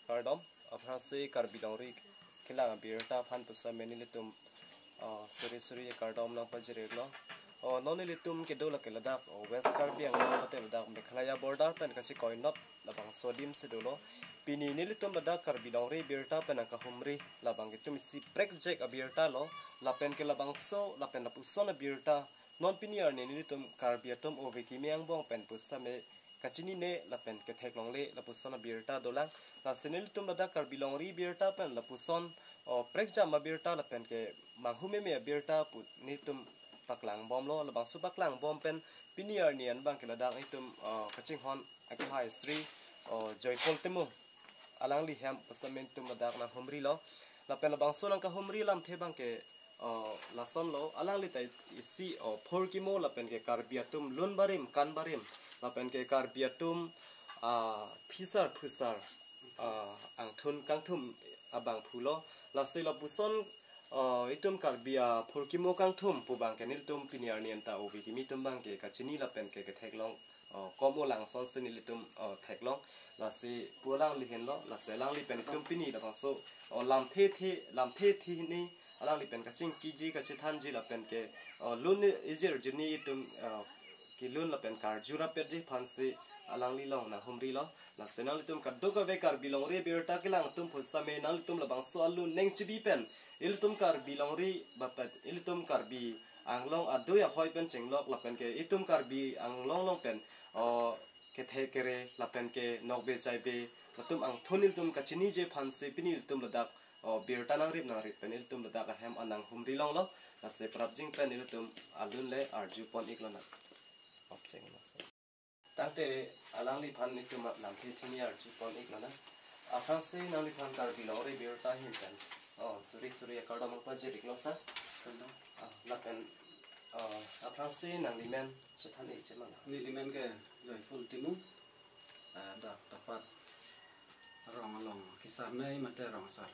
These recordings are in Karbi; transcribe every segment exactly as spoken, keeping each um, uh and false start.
Kardom, aphrangsi Karbi Longri kelang abirta aphan pusitame nelitum, ah, suri suri kardom nangpajir-iklo. Oh, non nelitum kedo lake ladak, oh, West Karbi Anglong mate ladak Meghalaya border pen kachikoinot labangso adim si dolo. Pini nelitum ladak Karbi Longri birta pen nangkahumri labang itum isi prekjak abirta lo, lapen ke labangso, lapen lapuson abirta. Non pini arni nelitum Karbi atum ove kimi angbong pen pusitame kachinine lapen ketheklongle lapuson abirta dolang. Lasi nelitum ladak Karbi Longri birta pen lapuson, oh, prekjam abirta lapen ke manghu meme abirta pu nelitum paklangbomlo, labangso paklangbom pen pini arni an abang ke ladak itum, oh, kachinghon akehai Sri, oh, Joypol Timung, alangli hem pusitame itum ladak nanghumrilo. Lapen labangso nangkahumri alamthe abang ke, oh, lasonlo, alangli ta isi, oh, phurkimo lapen ke Karbi atum lun barim kan barim lapen ke Karbi atum, ah, phisar phusar, ah, angthun kangthum abangphulo. Lasi lapuson, ah, itum Karbi aphurkimo kangthum pu abang ke nelitum pini arni anta ove kimi atum abang ke kachini lapen ke ketheklong, oh, kom olang asonsi nelitum, oh, theklong. Lasi pu alangli henlo, lasi alangli pen itum pini labangso, oh, lamthe the, lamthe the hini alangli pen kachingkiji kachethanji lapen ke, oh, lun ejir jini itum, oh, kelun lapen karju rapetji aphansi alangli along nanghumrilo. Lasi nanglitum kadokave Karbi Longri birta kelang atum pusitame nanglitum labangso alun neng chibi pen ilitum Karbi Longri bapet ilitum Karbi Anglong adui ahoi pen chenglok lapen ke itum Karbi Anglong along pen, oh, kethe kere lapen ke nokbe chaibe latum angthun ilitum kachiniji aphansi pini ilitum ladak, oh, birta nangrip nangrip pen ilitum ladak ahem an nanghumri longlo. Lasi prapjin pen ilitum alun le arjupon-iklonang. Opseng lo. Tangte alangliphan itum lamthe thini arjupon-iklonang. Aphrangsi nangliphan Karbi Longri birta ahin pen, oh, suri suri akardom nangpajir-iklo sir. Kardom. Ah, lapen, oh, aphrangsi nanglimen chethan-ikji ma la? Nelimen ke Joypol Timung, ah, dak Tapat rong along kisar nei mate rong asar.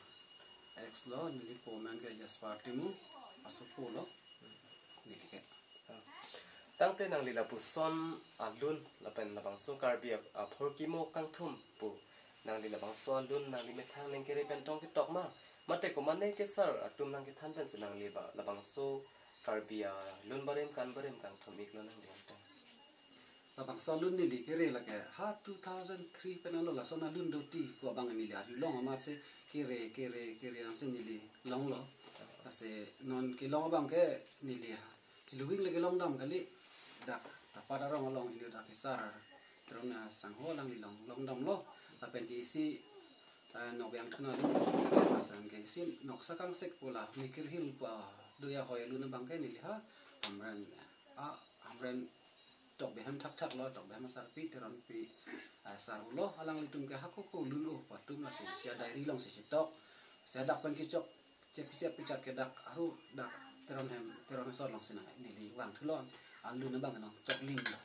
Ex lo, neli po amen ke Jasper Timung, asopo lo. Neli ke. Tangte nangli lapuson alun lapen labangso Karbi a-, aphurkimo kangthum pu nangli labangso alun nangli methang nengkere pen tong ketok ma? Mate komane kesar atum nangkethan pensi nangli ba labangso Karbi alun barim kan barim kangthum-iklonang dei anta? Labangso alun neli kere lake ha two thousand three pen anlo, lason alun doti pu abang neli arjulong amatsi kere, kere, kere ansi neli longlo. Lasi non kelong abang ke neli ha keluing le kelong dam kali, dak Tapat arong along ili dak kesar Teron asangho alangli long, long damlo. Lapen ke isi, eh, nokbe angthun alun, lapen ke isi noksa kangsek pu la Mikir Hill pu adui ahoi alun abang ke neli ha Hamren, ah, Hamren tokbe hem thakthak lo, tokbe hem asarpi Teronpi, eh, sar-ulo, alanglitum ke hako ko lun-o pu atum lasi sia diary alongsi chetok. Sia dak pen kechok, chepichat pichat ke dak aru dak Teron hem, Teron asor alongsi nang neli vangthulo, alun abang nangchokling lo.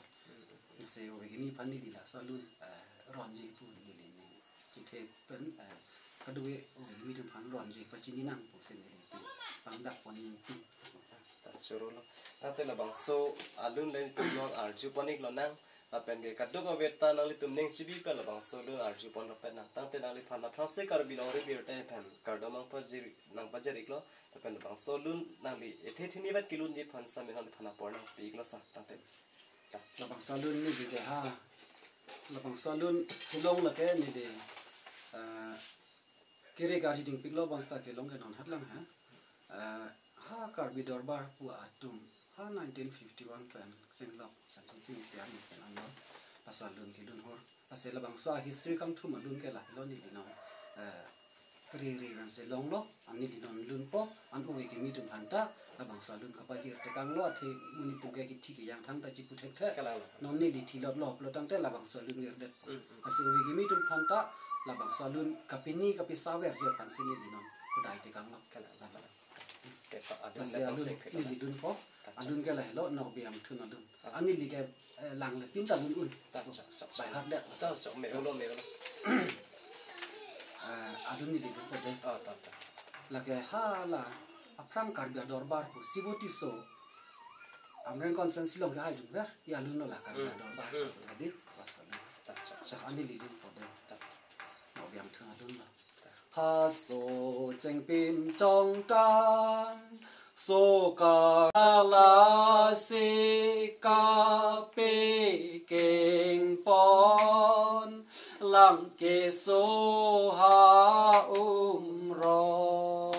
Lasi ove kimi aphan neli laso alun, eh, ronji pu neli ne chethe pen, eh, kadokave ove kimi atum aphan ronji pachini nang pusi neli ti pangdak pon ningting. Ta choro lo. Tangte labangso alun le itum non arjupon-iklonang. Lapen ke kadokave ta nanglitum neng chibi pen labangso alun arjupon rapetnang. Tangte nangliphan aphrangsi Karbi Longri Birta pen kardom nangpajir, nangpajir-iklo. Lapen labangso alun nangli ethe thini vet kelunji aphan sami nangliphan apor nangpi-iklo sir. Tangte. Labangso alun neli ke ha. Labangso alun kelong lake neli, eh, kere karjidingpiklo bangsta kelong ke non hatlang ha. Eh, ha Karbi Dorbar pu atum ha nineteen fifty-one pen chenglok, seventeen seventy-one pen anlo laso alun kelun hor. Lasi labangso history kangthum alun ke lahelo neli non, eh, riri ransi longlo, an neli non lunpo, an ove kimi atum aphanta labangso alun kapajir tekanglo, athe monit atum ke kithi kejang thangta chipu thekthe. Kalang lo. Non neli thilotlo pulo tangte labangso alun virdet. Hmm, hmm. Lasi ove kimi atum aphanta labangso alun kapini kapisaver ji aphansi neli non kudai tekanglo. Kalang lo. Ke pa alun lasi le alun ponsek neli dunpo, alun ke lahelo nokbe angthun alun. Ah. An neli ke, eh, lang le pinta lun un. Ta, chak, chak, chak. By heart le. Ta, chak, me-olo, me-olo. Eh, alun neli dunpo dei. Ah, ta, ta. Lake hala aphrang Karbi Dorbar pu Sibo Tisso Hamren constituency along ke hai dunver, i alun lo la Karbi Hmm. Dorbar Hmm. pu dei. Pas alun. Ta, chak, chak. An neli dunpo dei. Ta. Nokbe angthun alun. Haso chengpin chongtang, so kalasi kapekeng pon, lang keso ha umrong.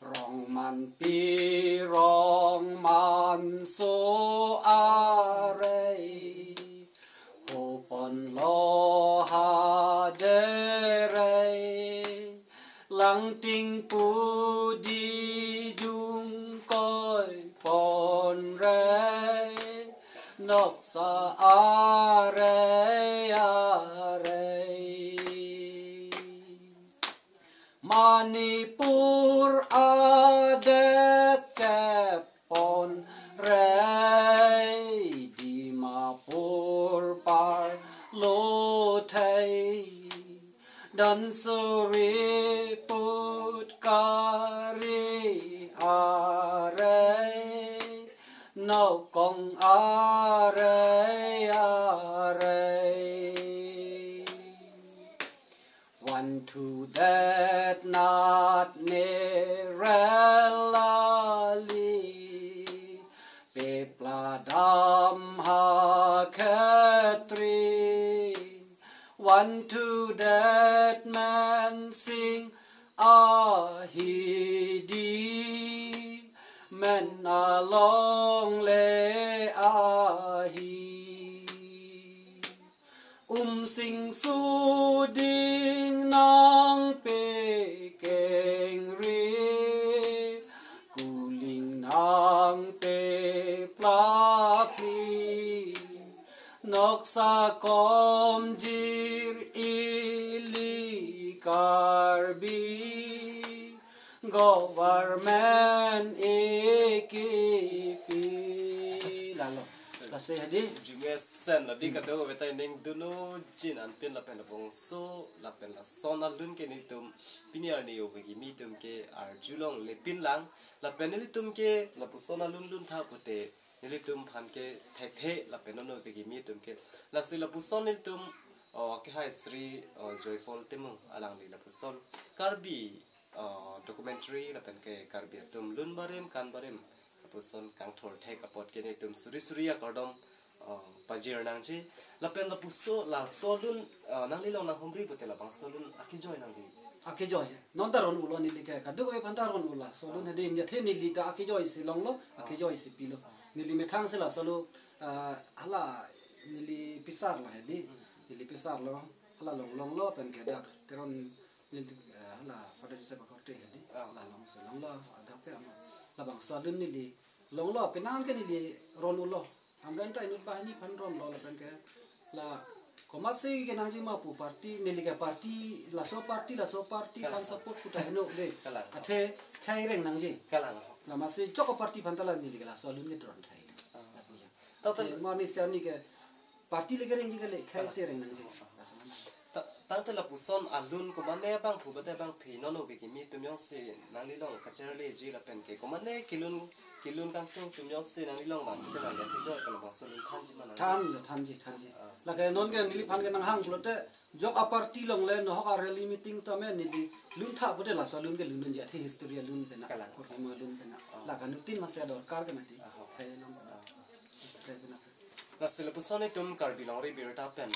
Rong manpi rong manso arei, hopon lo ha derei, lang tingpu dijung koi pon rei, noksa arei arei. Manipur adet chepon rei, Dimapur parlo thei, Dhansiri put kari arei, Nokong arei arei. Vanthudet nat ne relali, pepla dam ha khetri, vanthudet mensing ahi di, men along le ahi. Umsing suding nangpekeng ri, kuling nangpepla pli, noksa komjir ili Karbi government ekipi. Lalo. Lasi hedi. Jumesen lo di kado betai ning dulu jin anpin lapen labangso lapen lason alun ke netum pini arni ove kimi atum ke arjulongle pinlang lapen nelitum ke lapuson alun luntha pute nelitum aphan ke thekthe lapen non ove kimi atum ke lasi lapuson nelitum, oh, ke hai Sri, oh, Joyful Timung alangli lapuson Karbi, oh, documentary lapen ke Karbi atum lun barim kan barim lapuson kangthur thek apot ke netum suri suri akardom, oh, pajir nangji lapen lapuson laso alun, oh, nanglilong nanghumri pute labangso alun akejoi nangli. Akejoi. Non ta ron ulo neli ke kaduk ave aphan ta ron ulo. So alun hedi india the neli ta akejoi si longlo, akejoi si pilo. Neli methang si laso alun, ah, hala neli pisar lo hedi. Neli pisar lo, hala long longlo pen ke dak Teron neli, ah, hala Father Joseph Akorte hedi. Ah. Hala long si longlo, adak ke ama. Labangso alun neli longlo, penang ke neli ron ulo. Amren ta inut banghini aphan ronlo lapen ke la komatsi kenangji ma pu party neli ke party laso party laso party Kalang. Aphan support puta heno de. Kalang. Athe khei reng nangji. Kalang. Lamatsi chok party aphan ta la neli ke laso alun ke ron thai. Ah. Lapu ya. Tata Athe mani siani ke party le kerengji ke le khei Kalang. Si reng nangji. Laso alun. Ta-, tangte lapuson alun komane abangphu bate abangpi non ove kimi atum jongsi nanglilong kacharliji lapen ke komane kelun kelun kangtung atum jongsi nanglilong abang kete nangli akejoi ke labangso alun thanji ma nang. Than le thanji thanji. Ah. Lake non ke neliphan ke nanghang pulote jok aparty longle nohok a rally meeting tame neli luntha pute laso alun ke lun dunji athe history alun ke na. Kalang. Kohima alun ke na. Ah. Lake anuttin masi adorkar ke na ti. Ah, okay. Khei long. Ah. Khei ke na. Lasi lapuson itum Karbi Longri Birta pen,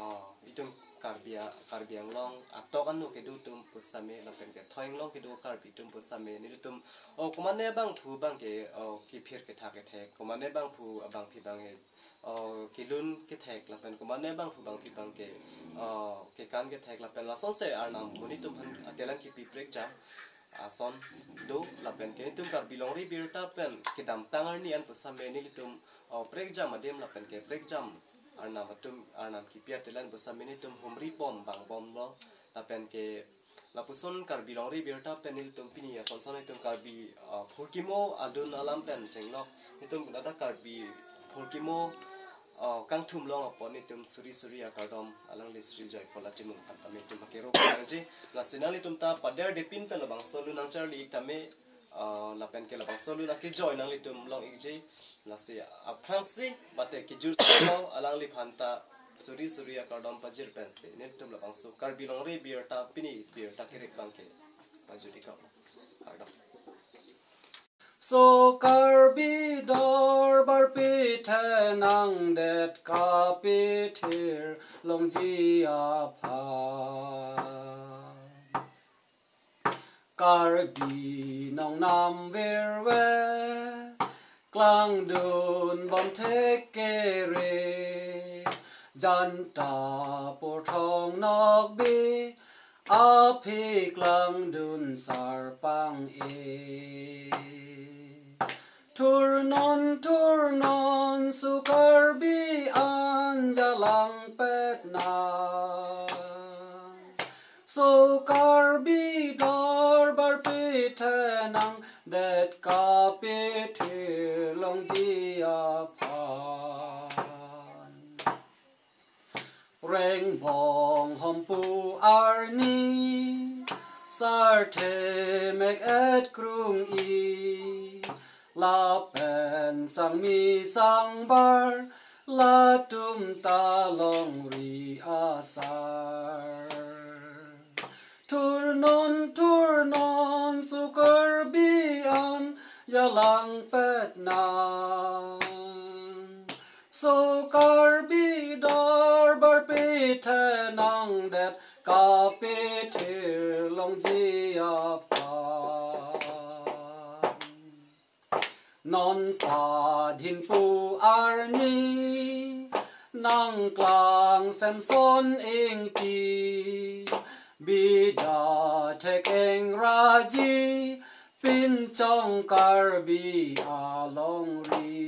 ah, itum Karbi a-, Karbi Anglong atok anu kedo atum pusitame lapen ke thoi Anglong kedo Karbi atum pusitame nelitum, oh, komane abangphu abang ke, oh, kiphir kethak kethek, komane abangphu abangpi abang ke, oh, kelun kethek lapen komane abangphu abangpi abang ke, oh, kekan kethek lapen lasonsi arnam monit atum aphan atelang kipi prekjam ason do lapen ke nelitum Karbi Longri Birta pen kedamtang arni an pusitame nelitum, oh, prekjam adim lapen ke prekjam arnam atum arnam kipi atelang pusitame nelitum humri bom bang bomlo lapen ke lapuson Karbi Longri Birta pen nelitum pini ason son nelitum Karbi, ah, phurkimo adun alam pen chenglok nelitum ladak Karbi phurkimo, ah, kangthum long apot nelitum suri suri akardom alangli Sri Joyful Timung aphan tame itum hakero nangji. Lasi nanglitum ta paderdepin pen labangso alun nangcharli tame, ah, lapen ke labangso alun akejoi nanglitum long ikji. Lasi aphrangsi bate kejut silo alangliphan ta Suri suri akardom pajir pensi nelitum labangso Karbi Longri Birta pini birta kerek abangke pajut ikam. Kardom. So Karbi Dorbar pithe nangdet kapithir longji aphan. Karbi nongnam virve klangdun bom thek kere, Jantapur Thong Nokbe aphi klangdun Sarpang-e. Thurnon thurnon su Karbi an jalangpet nang. So Karbi Dorbar pithe nangdet kapithir longji aphan. Rengbong Hompu arni sarthe mek-et krung-i, lapen sangmi sangbar latum ta longri asar. Thurnon thurnon su Karbi an jalangpet nang. So Karbi Dorbar pithe nangdet kapithir longji aphan. Non Sadhinpu arni nangklang Samson Ingti, bida thek engraji pinchong Karbi alongri.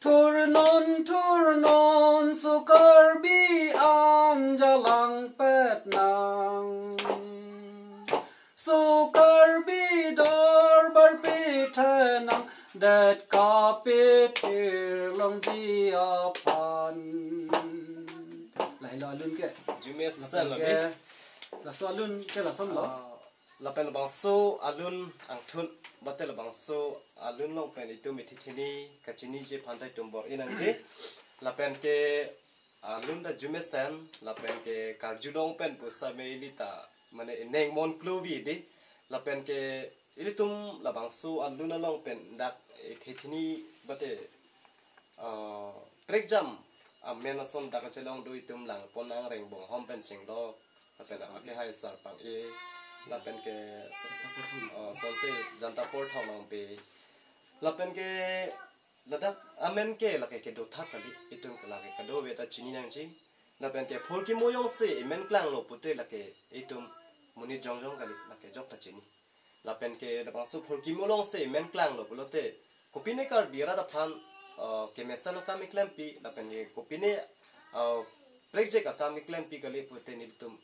Thurnon thurnon su Karbi an jalangpet nang. So Karbi Dorbar pithe nangdet kapithir longji aphan. Lahelo alun ke. Jumesen lapen ke labi. Laso alun ke lason lo. Ah, lapen labangso alun angthun, mate labangso alun along pen itum ithi thini kachiniji aphan ta itum bor-i nangji. Lapen ke alun ta jumesen, lapen ke karjulong pen pusitame ili ta mane ineng mon kluvi di. Lapen ke ilitum labangso alun along pen dak ithi thini mate, ah, prekjam amen ason dak kachelong do itum langpon nang Rengbong Hom pen chenglok. Lapen akehai Sarpang-e, lapen ke so-, ah, sonse Jantapur Thong Nokbe. Lapen ke ladak amen ke lake kedothak kali, itum ke lake kadokave ta chini nangji. Lapen ke Phurkimo Jongsi imen klanglo pute lake itum monit jongjong kali, lake jok ta chini. Lapen ke labangso Phurkimo Jongsi imen klanglo pulote kopine Karbi arat aphan, eh, kemesen akam keklempi, lapen ke kopine, eh, prekjak akam keklempi kali pute nelitum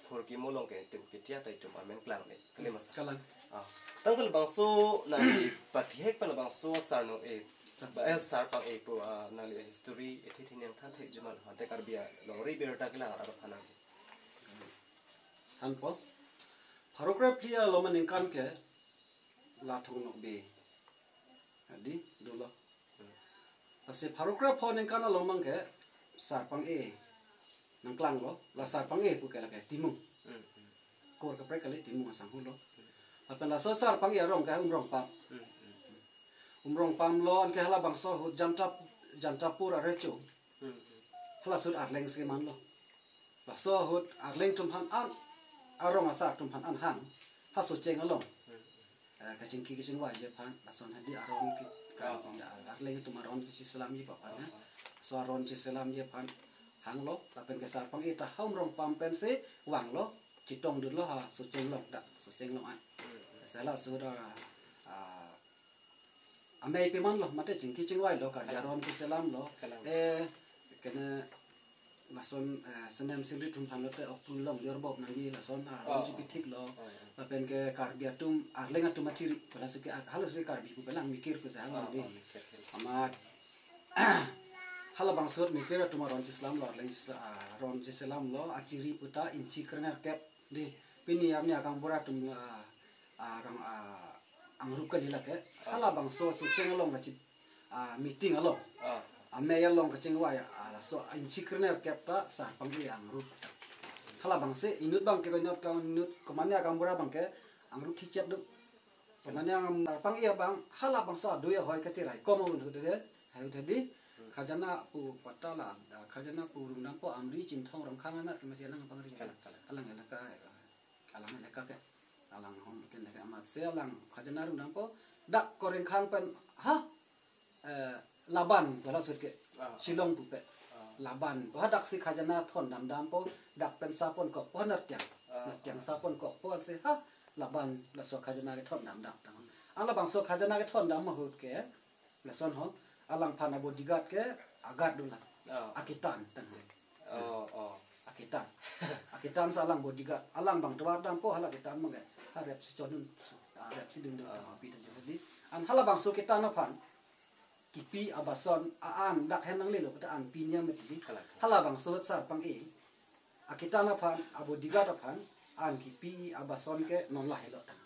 Phurkimo along ke itum kethe ta itum amen klang ne. Kali ma sar? Kalang. Ah, tangka labangso nangli pathihek pen labangso Sarno-e, Sarpang-e. Eh, Sarpang-e pu, ah, nangli history ithi thini nangthan thekji ma lo, ante Karbi Longri Birta kelang arat aphan nang. Thanpo. Pharo kre phli along aningkan ke la Thong Nokbe adi dolo. Lasi pharo kre pho aningkan along abangke Sarpang-e nangklanglo, la Sarpang-e pu ke lake Timung. Hmm, hmm. Kur kaprek kali, Timung asangho lo. Hmm. Lapen laso Sarpang-e arong ke Umrongpam. Hmm, hmm, hmm. Umrongpam lo, anke halabangso ahut Jantap-, Jantapur arecho. Hmm, hmm. Halaso ahut Arleng si manlo. Laso ahut Arleng atum aphan an, arong asar atum aphan an hang ha Socheng along. Hmm. Eh, kachingki kachingvaiji aphan, lason hadi aron ke, ka, oh, oh, Arleng atum aron kechiselamji aphan, oh, ya. Oh. So aron chiselamji aphan hanglo, lapen ke Sarpang-e ta ha Umrongpam pensi vanglo, chetongdunlo ha Socheng along, dak Socheng along an. Hmm. Lasi laso ahut, ah, amei pemanlo, mate chingki chingvailo, Karbi, kalang, aron chiselamlo. Kalang. Eh, kene lason, eh, senem singri atum aphan lote okpulong jorbop nangji lason, ah, aron, oh, chipithiklo. Oh, oh. Lapen ke Karbi atum, Arleng atum achiri, halaso ke, halaso ke Karbi pu pelang Mikir pu sehang, oh, nangji. Oh, Mikir. Amat halabangso ahut Mikir atum aron chiselamlo, Arleng chisela-, ah, aron chiselamlo, achiri pu ta inchi krenerkep di, pini arni akangbura atum, ah, ah, kang, ah, angrup kali lake. Ah. Halabangso Socheng along kachi, ah, meeting along. Ah. Amei along kachingvai, ah, laso inchi krenerkep ta sar pang-e angrup. Halabangsi inut abangke, ko inut ka inut komane agamura abangke angrup thichet do. Komane ang sar pang-e abang, halabangso adui ahoi kachirai kom ahut ahut de, ahut ahut di. Khajana pu patta la, ah, khajana pu rung dampo Amri, Chinthong, Rongkhang anat kemati alang pangri. Kalang, kalang. Alang elaka, alang elaka ke. Alang hom ke elaka amatsi alang khajana rung dampo, dak Korengkhang pen, ha? Eh, Laban, hala suit ke. Ah. Shillong pupe. Ah. Laban, pu ha daksi khajana thon dam dampo, dak pen sa pon kokpo, Nartiang. Ah. Nartiang sa pon kokpo, ansi ha, Laban, laso khajana kethon dam dam tang. Halabangso khajana kethon dam ahut ke, lason ho, alangphan abodyguard ke aguard dolang. Ah. Akitan tang. Oh, oh. Akitan. Akitan si alang bodyguard. Alang abang tovar dampo, hala akitan abangke. Ha rep si chodun, ha rep si dundun. Ah. Tang pi ta jadi. An halabangso akitan aphan kipi abason a-an dak hem nanglelo, kata an pi niam mati. Kalang. Halabangso sar pang-e. Akitan aphan, abodyguard aphan, an kipi abason ke non lahelo tang.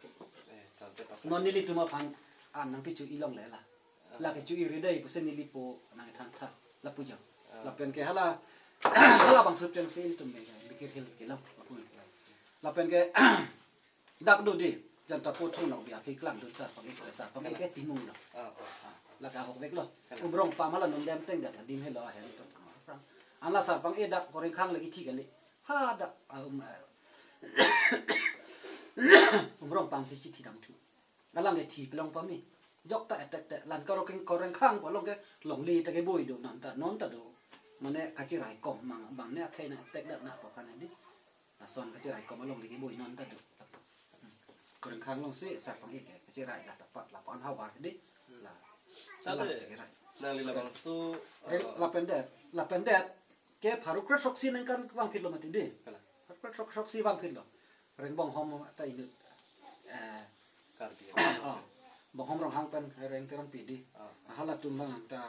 Eh, tangte tangte. Non nelitum aphan, an nangpi chu-i longle la. Ah. Lake chu-i ri dei pusi neli po nangthantha, lapu jang. Ah. Lapen ke hala, halabangso pen si nelitum me, Mikir Hill kelong, lapu. Lapen ke, dak do di, Jantapo thungnok bi aphi klangdun sar pang-e, sar pang-e ke timung lo. Ah, ah. Ah, lake ahok veklo. Kalang. Umrong pam hala non dem teng dak adim helo ahem to. An la sar pang-e dak Korengkhang lagi thi kali. Ha dak, ah, um, ah, Umrong pam si chithi dam thu. Alang ke thi pelong pame. Jok ta attack te, lan Koreng, Korengkhang pu along ke longle ta keboi do, non ta, non ta do. Mane kachirai kom mang, bang ne akhei nang attack dat na po kan di. Lason kachirai kom along lagi boi non ta do. Korengkhang along si sar pang-e ke kachirai la tapat, lapu-an havar di. La. Tale. Alang si kerai. Nangli labangso, Re-, eh, lapen det, lapen det ke pharo kre throksi ningkan vangphitlo mati di. Kalang. Pharo kre throksi vangphitlo. Rengbonghom ta inut, eh, Karbi. Oh, Bonghom Ronghang pen Reng Teronpi di. Ah. Halatum abang ta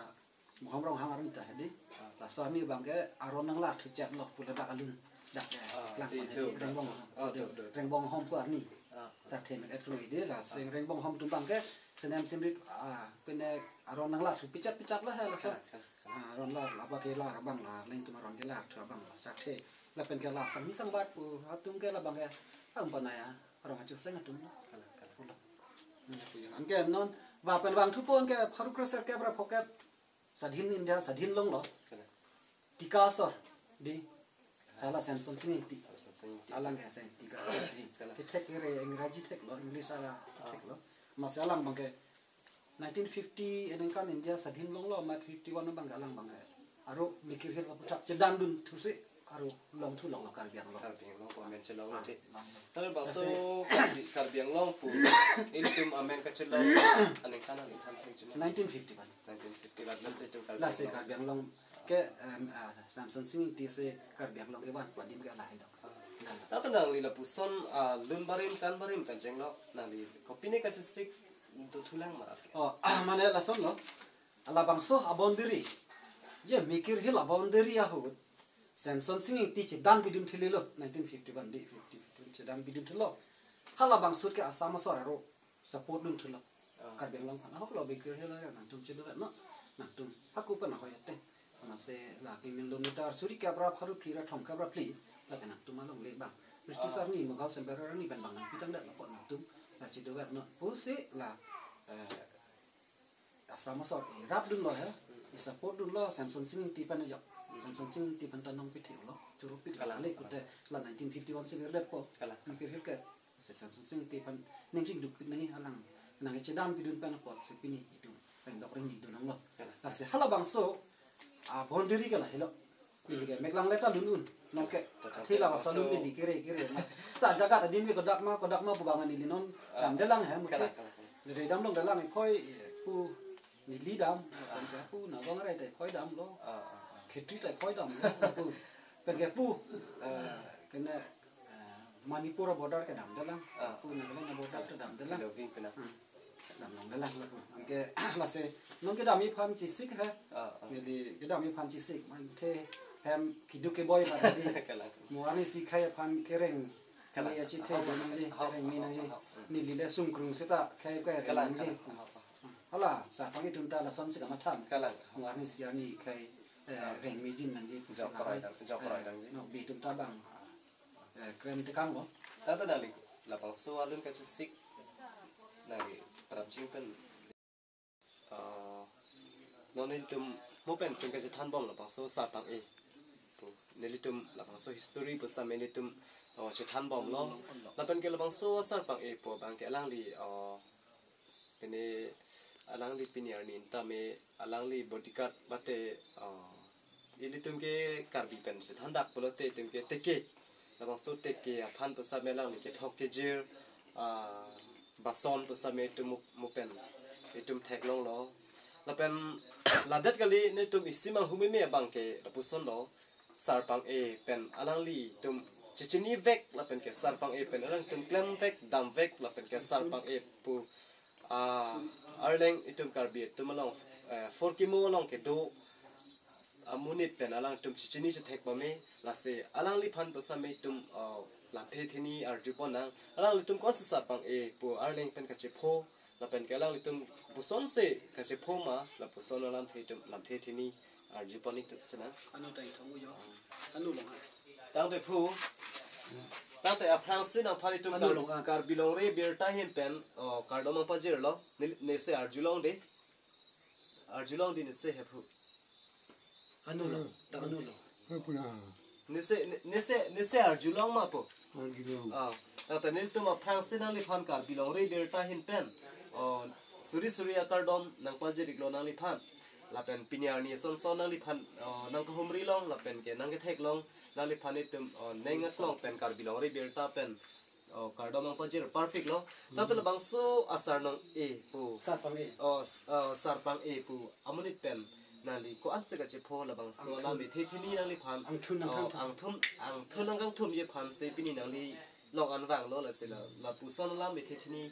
Bonghom Ronghang arni ta di. Ah. Laso arni abangke aron nanglarthu chaplo pu ladak alun. Dak, eh, Ah, klang di, pen di, di, Rengbonghom. Ah, di, di. Rengbonghom pu arni. Ah. Sa themek et klui di la, sing Rengbonghom atum abangke senem simrit, ah, pine aron nanglarthu pichat pichat la he laso. Ah, ah, ah. Ah, aron la, la abangke la, abang la, lengtum aron kelarthu abang la, sa the. Lapen ke la sang sang bat pu atum ke labangke, ah, umpanai arong achuseng atum. Kalang, kalang. Pulo. Anke non, va pen vangthupo anke pharo kre serkep ra phokep Sadhin India, Sadhin longlo. Kalang. Tika asor di. Sala Samson Sing Ingti. Samson Sing Ingti. Alang ke sen tika asor di. Kalang. Kethek kere Ingraji theklo, English hala theklo. Amatsi alang abangke nineteen fifty aningkan India Sadhin longlo, amat fifty-one abangke alang abangke. Aro Mikir Hill kaputhak chedandun thusi aro longthu longlo Karbi Anglong. Karbi Anglong pu amen chelong Ah, longthu. Longlo. Tale laso Karbi, Karbi Anglong pu ilitum amen kachelong aningkan nangthan thek chuma. Nineteen fifty-one. Nineteen fifty-one. Lasi itum Karbi Lasi Anglong. Karbi Anglong ke, em, ah, Samson Sing Ingti si Karbi Anglong kevan pu adim ke lahai dok. Ah. Lahai dok. Tata nangli lapuson, ah, lun barim kan barim kanchenglo, nangli kopine kachesik dothulang ma ke? Oh, mane lasonlo. Halabangso aboundary. Ye Mikir Hill aboundary ahut Samson Sing Ingti chedan bidun thililo, nineteen fifty-one di, fifty, fifty-one chedan bidun thilo. Halabangso ke Assam asor aro support dun thulo. Ah. Karbi Anglong aphan ahoklo Mikir Hill nangtum chelo no. Nangtum haku pen ahoi ate. Mane la kilometer suri kep ra pharo phli ra thomkep ra phli. Lake nangtum alongle abang. British Ah. army, Mughal Emperor army pen bang nangpitang dat lapu nangtum la chedover no. Pusi la, eh, Assam asor, eh, rap dunlo he. I-support dunlo Samson Sing Ingti pen ajok. Samson Sing Ingti pen ta nangpithe lo. Churu pit Kalang, le kalang. Pute la nineteen fifty-one si virdetpo. Kalang. Mikir Hill ke. Si Samson Sing Ingti pen ning chingduk pit nangji alang. Nangchedan pidun pen apotsi pini itum peng dok ring ni dun nanglo. Kalang. Lasi halabangso aboundary ke lahelo. Neli ke mek langle ta lun un. Nonke. Tata Thila tata basa lun so neli kere kere. Seta jagat adim ke kodak ma, kodak ma pu bang neli non Ah. damdelang he mute. Kalang, kalang, kalang. Neli damlongdelang khoi pu neli dam. Pu nabang rai te khoi damlo. Ah, ah, ah. Khetri te khoi damlo. Pu. Pen ke pu. Eh, kene, eh, Manipur border ke damdelang. Ah. Pu Nagaland border te damdelang. Loving pena. Hmm. Damlongdelang. Anke lasi non kedam aphan chesik he. Ah, ah. Neli kedam aphan chesik. Manthe hem keduk keboi ma di. Kalang. Mo arni si khei aphan kereng. Kalang. Neli achethe nangji, Hau, kereng ni hau, nangji. Hau. Neli le sungkrung seta khei kereng Kalang, nangji. Kalang. Hau, hau. Hala, Sarpang-e atum ta lasonsi kamatha. Kalang. Warni siarni kai, eh, reng mijin nangji pusi Jok koroi nang, dang, jok koroi eh, dangji. Nokbe atum ta bang, eh, krem tekang lo. Tata nangli, labangso alun kachesik. Nangli, prapjin pen. Ah, non nelitum, mo pen tum kachethan bom labangso Sarpang-e. Nelitum labangso history pusitame nelitum, oh, chethan bomlo. Lapen ke labangso Sarpang-e pu abang ke alangli, oh, pine alangli pini arni tame alangli bodyguard mate, ah, ilitum ke Karbi pen chethan dak pulote itum ke teke. Labangso teke aphan pusitame alangli kethok kejir, ah, bason pusitame itum mo, mo pen itum theklonglo. Lapen ladet kali nelitum isi manghumeme abang ke lapusonlo. Sarpang-e pen alanglitum chechinivek lapen ke Sarpang-e pen alangtum klemvek damvek lapen ke Sarpang-e pu, ah, arleng itum Karbi atum along, eh, Forkimo along kedo amonit pen alangtum chechini chethek pame, lasi alangliphan pusitame itum, ah, lamthe theni arjupon nang, alanglitum konsi Sarpang-e pu arleng pen kachepho lapen ke alanglitum pusonsi kachepho ma, lapuson alamthe itum lamthe theni arjupon ik tut sena. Anu ta ithong yo. Anu long ha. Tangte phu. Tangte aphrangsi nangphan itum Anu Kar-, long ha. Karbi Longri Birta ahin pen, oh, kardom nangpajirlo. Ne, nesi arjulong de. Arjulong de nesi he phu. Anu long, ta anu long. Nesi, ne, nesi, nesi arjulong ma po. Arjulong. Ah, tangte nelitum aphrangsi nangliphan Karbi Longri Birta ahin pen, oh, suri suri akardom nangpajir iklo nangliphan. Lapen pini arni son son nangliphan, oh, nangkahumri long, lapen ke nangkethek long, nangliphan itum, oh, ning aklong pen Karbi Longri Birta pen, oh, kardom nangpajir parpiklo. Tangte labangso asarnong-e pu. Sarpang-e. Oh, s-, oh, Sarpang-e pu amonit pen nangli ko-ansi kachepho labangso Angthun. Alam ethe theni nangliphan. Angthun Oh, nangkangthum. Angthun, angthun nangkangthumji aphansi pini nangli long an vanglo lasi la, lapuson alam ethe theni,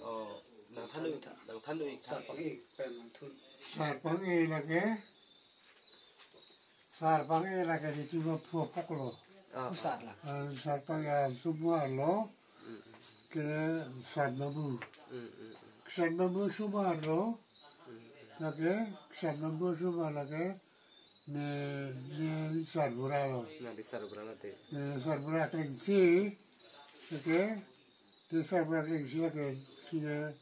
oh, nangthan-un, nangthan-un ik tha. Sarpang-e pen angthun. Sarpang-e lake. Sarpang-e lake di cuma phu apok lo. Ah, Pusat la. Ah, Sarpang-e asomar lo. Mm, mm. Ke Sat Mabu. Mm, mm, mm. Sat Mabu asomar lo. Mm, mm. Lake, Sat Mabu asomar lake. Ne, ne Sarbura lo. Na di Sarbura na te. Ne Sarbura klengsi. Lake. Te Sarbura klengsi lake. Sine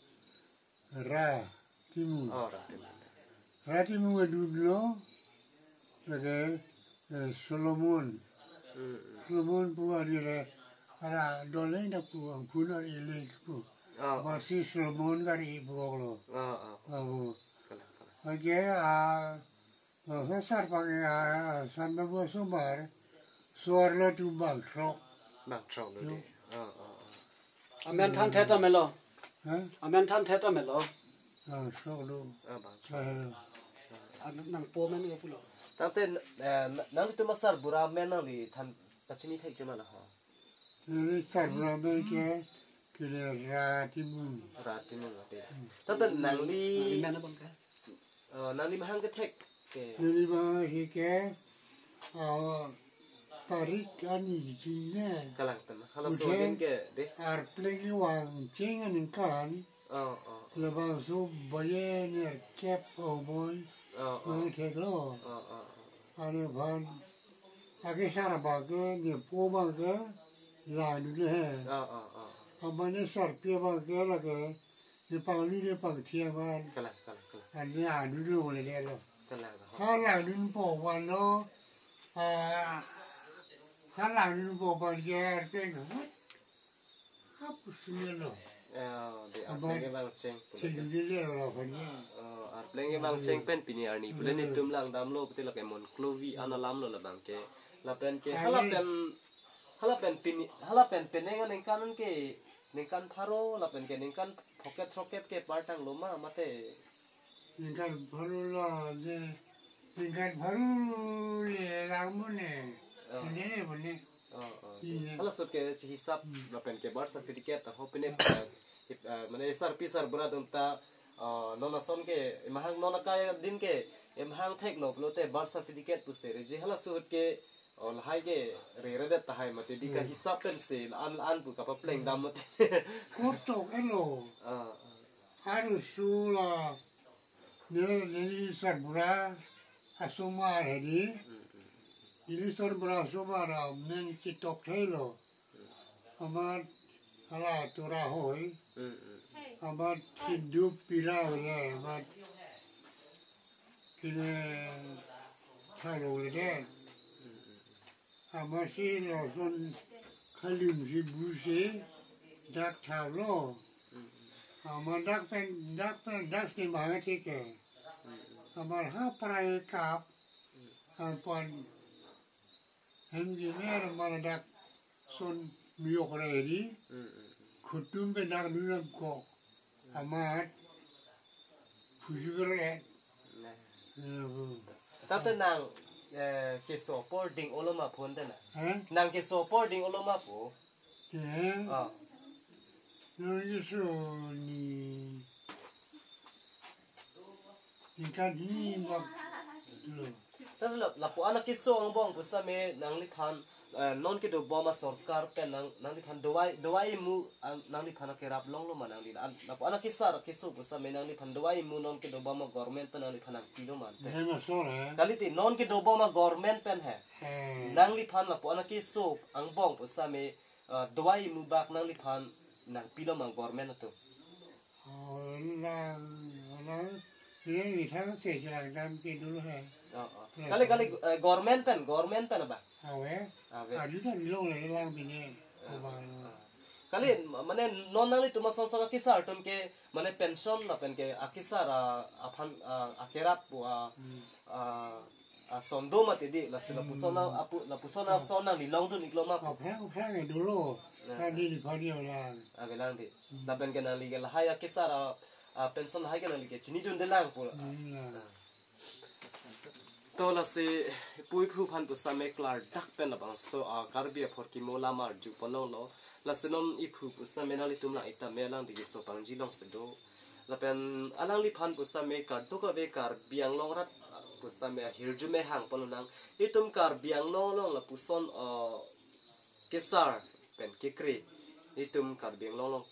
Ra Timung. Oh, Ra Timung. Ra Timung adun lo, lake, eh, Solomon. Mm, mm. Solomon pu ari le, ara doleng dak pu angkun ari le pu. Oh, oh. Basi Solomon kari pu lo. Oh, oh. Abu. Kalang, kalang. Ake, ah, lo sa Sarpang-e, ah, Sat Mabu asomar, suar lo tu bangthrok. Bangthrok lo Yo. De. Oh, oh, oh. Amen than thet amelo. Ha? Amen than thet amelo. Ah, sok do. Ah, bang. Ah, Amen nangpo amen ke pulo. Tangte, eh, na-, nangtum asarbura amen nangli than pachini thek chuma na ho. Neli sarbura amen ke, ke le Ra Timung. Ra Timung ate. Tangte nangli Amen abang ke? Oh, nangli mahang kethek ke? Neli mahang kethek ke, oh, tarik ani jine. Kalang tema. Hala Mujhe so din ke de. Arpleng kevang cheng aningkan. Oh, oh. Labangso baye nerkep oh boy. Oh, oh. Mahang kethek lo. Oh, oh, oh. Ani aphan. Ake sar abang ke, nepo abang ke, la nu le he. Oh, oh, oh. Abang ne sarpi abang ke lake, nepangli nepangthi abang. Kalang, kalang, kalang. Ani anu lo le le lo. Kalang, kalang. Hala nun po abang lo, ah, hala nun po abang ke arpeng hut. Hapus melo. Oh, di Abang arpleng kevang cheng. Cheng di le lo kan ya. Oh, arpleng kevang cheng pen pini arni. Pule Hmm. netum langdamlo, pute lake Mon Klovi an alam lo labang ke. Lapen ke Kali. Hala pen, hala pen pini, hala pen penang aningkan ke, ningkan pharo, lapen ke ningkan phoket throket ke partang lo ma, mate. Ningkan pharo lo de, ningkan pharo le lang mo ne. Oh. Ne ne mo ne. Oh, oh. Iya. Hala sut ke si hisap Hmm. lapen ke birth certificate ho pine, eh, eh, mane sar pi sarbura atum ta, eh, non ason ke, mahang non akai din ke, mahang thek lo pulote birth certificate pusi reji hala sut ke, oh, lahai ke re redet tahai mate di ka Hmm. hisap pensi la an la an pu kapapleng dam mate. Kotok elo. Ah, ah. Harus sula. Ne, neli Sarbura asomar hedi. Neli Sarbura asomar amen ketok thelo. Amat hala tura hoi. Amat sindu pira le amat kine thalo le. Amatsi lason khalim si busi dak thalo. Amat dak pen, dak pen, dak si mahangthek ke. Amat ha prai kap. Anpan hem jemer amat dak son nuyok redi. Khutum pen dak nunam kok. Amat. Phuju kere. Nah. Ina bu. Tate nang, eh, keso apor ding-olo ma pu ante na? Hah? Nang keso apor ding-olo ma pu? Ke? Ah. Nang keso ni tingkat hini bak lo. Tate la, lapu-an akeso angbong pusitame nangliphan, eh, non kedobom asorkar pen nang, nangliphan dovai, dovai imu, ah, nangliphan akerap longlo ma nangli? An, lapu-an akesar akeso pusitame nangliphan dovai imu non kedobom agovernment pen nangliphan nangpilo ma ante? Hem asor he. Kalite non kedobom agovernment pen he. Eh. Nangliphan lapu-an akeso angbong pusitame, ah, dovai imu bak nangliphan nangpilo ma government atum? Oh, lang, lang, ini ni thang se chelang dam ke dulu he. Oh, oh. Ya, kali, kali, eh, government pen, government pen apa? Awe. Awe. Adu dan long le lang bini. Ah, kobang. Ah. Kali, ma-, mane non nanglitum asonson akesar atum ke, mane pension lapen ke akesar, ah, aphan, ah, akerap pu, ah, Hmm. ah, ason do mati di, lasi lapuson a, apu, lapuson ason nangli longdun iklo ma pu? Aphrang, aphrang dolo. Nah. Kan neliphan avelang. Avelang di. Hmm. Lapen ke nangli ke lahai akesar a, a pension lahai ke nangli ke chinidunde lang pu. Hmm, nah. Nah. To lasi pu iphu aphan pusitame klardak pen labangso a Karbi apor kimo alam arju ponlonglo. Lasi non iphu pusitame nanglitum lang itame alangli keso pangji longsi do. Lapen alangliphan pusitame kadokave Karbi Anglong arat pusitame ahirjume hang ponlonang. Itum Karbi Anglong along lapuson, eh, kesar pen kekre. Itum Karbi Anglong along